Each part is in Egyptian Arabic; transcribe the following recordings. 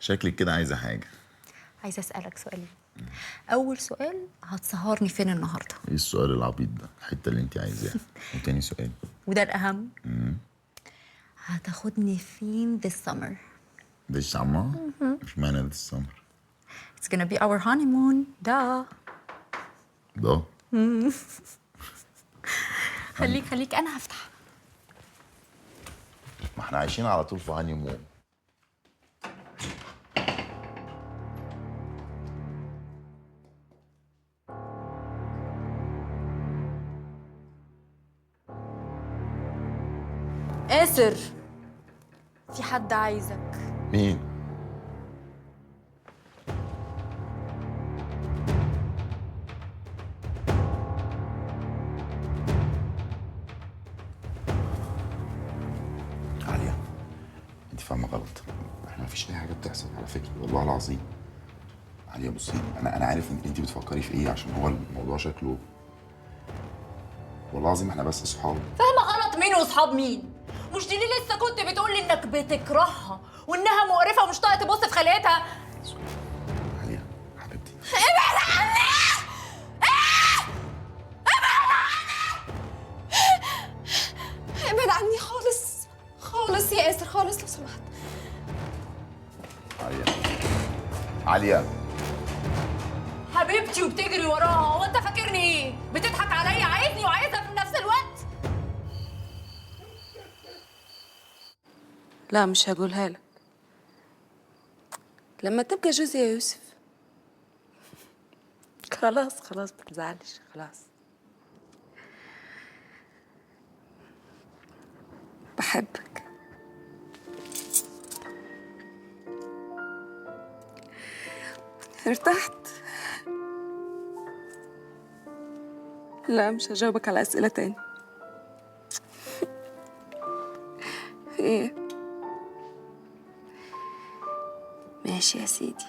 شكلك كده عايزه حاجة. عايزه اسالك سؤالين. اول سؤال، هتسهرني فين النهارده؟ ايه السؤال العبيط ده؟ الحتة اللي انت عايزاها. وتاني سؤال، وده الاهم، هتاخدني فين this summer؟ this summer؟ مش معنى this summer. It's gonna be our honeymoon. ده ده خليك خليك، انا هفتح. ما احنا عايشين على طول في honeymoon. آسر، في حد عايزك. مين؟ عليا، انت فاهمه غلط. احنا مفيش اي حاجة بتحصل على فكرة، والله العظيم. عليا بصي، انا عارف ان انت بتفكري في ايه، عشان هو الموضوع شكله، والله العظيم احنا بس صحاب. فاهمه غلط مين واصحاب مين؟ مش دي اللي لسه كنت بتقولي انك بتكرهها وانها مقرفة ومش طايقة تبص في خلقتها؟ عليا حبيبتي، ابعد عني! ابعد عني! ابعد عني خالص خالص يا آسر، خالص لو سمحت. عليا، عليا حبيبتي، وبتجري وراها. هو انت فاكرني ايه؟ بتضحك عليا؟ عايزني وعايزها في نفس الوقت؟ لا مش هقولها لك لما تبقى جوزي يا يوسف. خلاص خلاص، ما تزعلش، خلاص. بحبك. ارتحت؟ لا مش هجاوبك على أسئلة تاني. ايه؟ ماشي يا سيدي،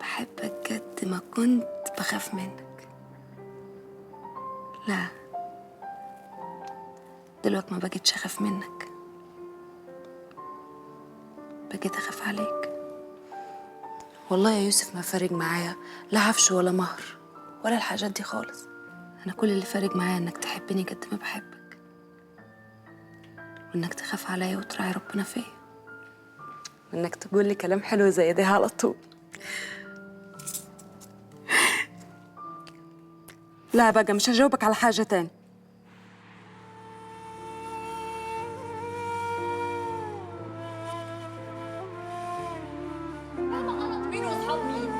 بحبك قد ما كنت بخاف منك. لا دلوقتي ما بقتش اخاف منك، بقيت اخاف عليك. والله يا يوسف ما فارق معايا لا عفش ولا مهر ولا الحاجات دي خالص. انا كل اللي فارق معايا انك تحبني قد ما بحبك، وانك تخاف عليا وتراعي ربنا فيا، وانك تقول لي كلام حلو زي ده على طول. لا بقى مش هجاوبك على حاجة تاني. فاهمه غلط مين واصحاب مين؟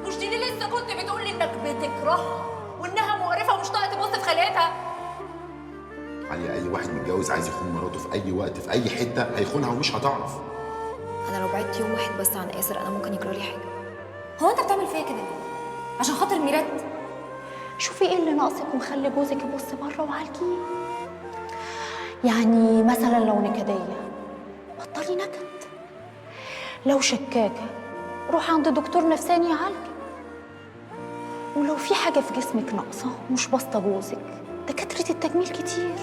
مش دي اللي لسه كنت بتقولي انك بتكرهها وانها مقرفة ومش طايقة تبص في خلقتها؟ عليا، اي واحد متجوز عايز يخون مراته في اي وقت في اي حتة هيخونها ومش هتعرف. انا لو بعدت يوم واحد بس عن آسر انا ممكن يجرالي حاجة. هو انت بتعمل فيا كده ليه؟ عشان خاطر ميرات؟ شوفي ايه اللي ناقصك ومخلي جوزك يبص بره وعالجيه. يعني مثلا لو نكديه بطلي نكد، لو شكاكه روحي عند دكتور نفساني يعالجك، ولو في حاجة في جسمك ناقصه مش باسطه جوزك، دكاترة التجميل كتير.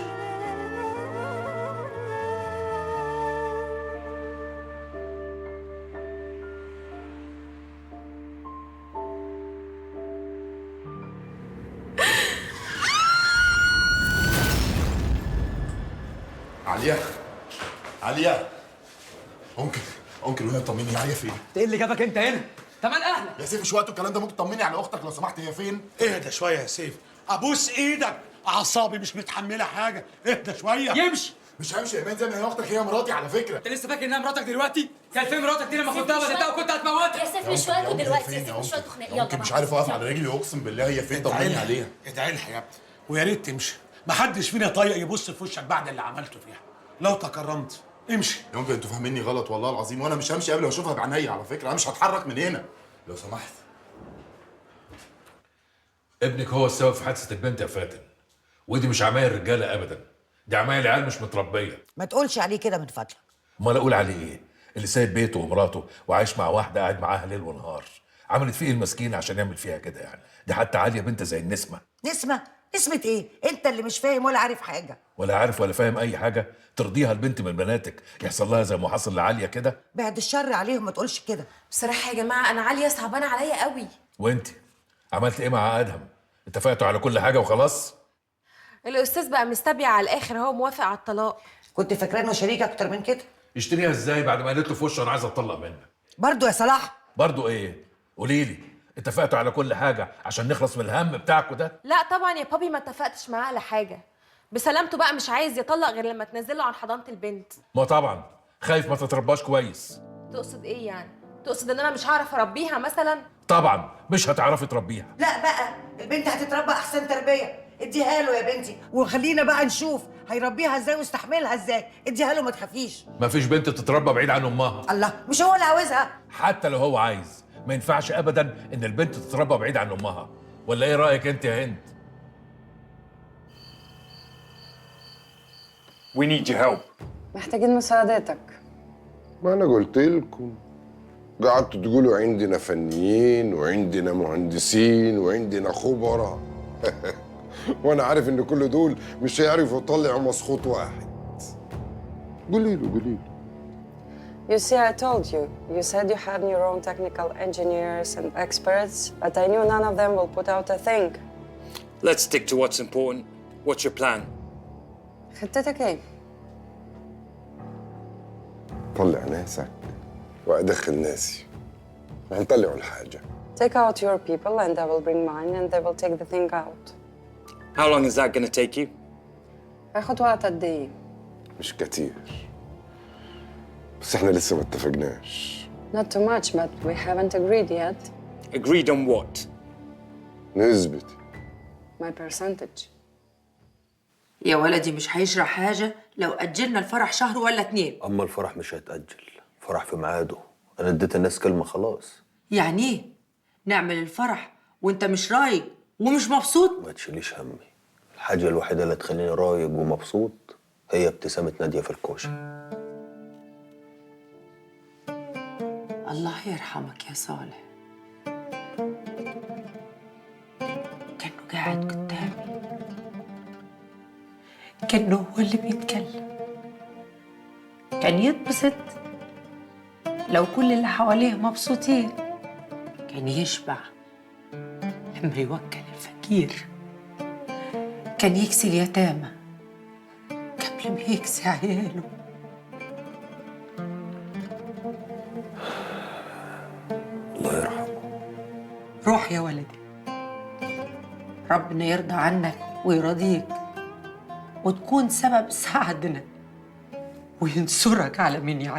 عليا، عليا، uncle uncle وهي طمني، عليا فين؟ ايه اللي جابك انت هنا؟ تمام اهلك يا سيف مش وقته الكلام ده، ممكن تطمني على اختك لو سمحت؟ هي فين؟ اهدى شوية يا سيف، ابوس ايدك، اعصابي مش متحملة حاجة، اهدى شوية. يمشي. مش همشي يا ايمان، زي ما هي اختك هي مراتي على فكرة. انت لسه فاكر انها مراتك دلوقتي؟ كانت فين مراتك دي لما خدتها بدلتها وكنت هتموتها؟ يا سيف مش وقته دلوقتي، يا سيف مش وقته خناق. يلا ممكن مش عارف اقف على رجلي، اقسم بالله. هي فين؟ طمني عليها. ادعي لها يا ابني، ويا ريت تمشي، محدش فينا طايق يبص في وشك بعد اللي عملته فيها. لو تكرمت امشي. يا uncle انتوا فاهميني غلط والله العظيم، وانا مش همشي قبل ما اشوفها بعينيا على فكرة، انا مش هتحرك من هنا لو سمحت. ابنك هو السبب في حادثه البنت يا فاتن، ودي مش عمايل رجاله ابدا، دي عمايل عيال مش متربيه. ما تقولش عليه كده من فضلك. امال اقول عليه ايه؟ اللي سايب بيته ومراته وعايش مع واحدة قاعد معاها ليل ونهار، عملت فيه ايه المسكينة عشان يعمل فيها كده يعني؟ دي حتى عالية بنت زي النسمه. نسمه؟ نسبة ايه؟ انت اللي مش فاهم ولا عارف حاجة. ولا عارف ولا فاهم اي حاجة. ترضيها البنت من بناتك يحصل لها زي ما حصل لعاليه كده؟ بعد الشر عليهم، ما تقولش كده. بصراحة يا جماعة انا عالية صعبانه عليا قوي. وانت عملت ايه مع ادهم؟ اتفقتوا على كل حاجة وخلاص؟ الاستاذ بقى مستبيع على الاخر، هو موافق على الطلاق. كنت فاكراه انه شريك اكتر من كده. يشتريها ازاي بعد ما قالت له في وشه انا عايزه اتطلق منك؟ برضه يا صلاح؟ برضه ايه؟ قولي لي، اتفقتوا على كل حاجة عشان نخلص من الهم بتاعكوا ده؟ لا طبعا يا بابي ما اتفقتش معاه على حاجة. بسلامته بقى مش عايز يطلق غير لما تنزله عن حضانة البنت. ما طبعا خايف ما تترباش كويس. تقصد ايه يعني؟ تقصد ان انا مش هعرف اربيها مثلا؟ طبعا مش هتعرفي تربيها. لا بقى، البنت هتتربى احسن تربيه. اديها له يا بنتي وخلينا بقى نشوف هيربيها ازاي ويستحملها ازاي. اديها له ما تخافيش. مفيش بنت تتربى بعيد عن امها. الله، مش هو اللي عاوزها؟ حتى لو هو عايز ما ينفعش ابدا ان البنت تتربى بعيد عن امها. ولا ايه رايك انت يا هند؟ We need your help. محتاجين مساعدتك. ما انا قلت لكم، قعدتوا تقولوا عندنا فنيين وعندنا مهندسين وعندنا خبراء. وانا عارف ان كل دول مش هيعرفوا يطلعوا مسخوط واحد. قولي له قولي له. You see, I told you. You said you had your own technical engineers and experts, but I knew none of them will put out a thing. Let's stick to what's important. What's your plan? خطتك ايه؟ طلع ناسك وادخل ناسي. هنطلعوا الحاجة. Take out your people and I will bring mine and they will take the thing out. How long is that going to take you? هياخد وقت قد ايه؟ مش كتير. بس احنا لسه ما اتفقناش. Not too much, but we haven't agreed yet. Agreed on what? نثبت. My percentage. يا ولدي مش هيشرح حاجة لو أجلنا الفرح شهر ولا 2. أما الفرح مش هيتأجل، فرح في ميعاده. أنا اديت الناس كلمة خلاص. يعني إيه؟ نعمل الفرح وأنت مش رايق ومش مبسوط؟ ما تشيليش همي، الحاجة الوحيدة اللي تخليني رايق ومبسوط هي ابتسامة نادية في الكوشة. الله يرحمك يا صالح، كأنه قاعد قدامي، كأنه هو اللي بيتكلم. كان يتبسط لو كل اللي حواليه مبسوطين، كان يشبع لما يوكل الفقير، كان يكسي اليتامى قبل ما يكسي عياله. الله يرحمه. روح يا ولدي، ربنا يرضى عنك ويرضيك وتكون سبب سعدنا وينصرك على من يعاديك.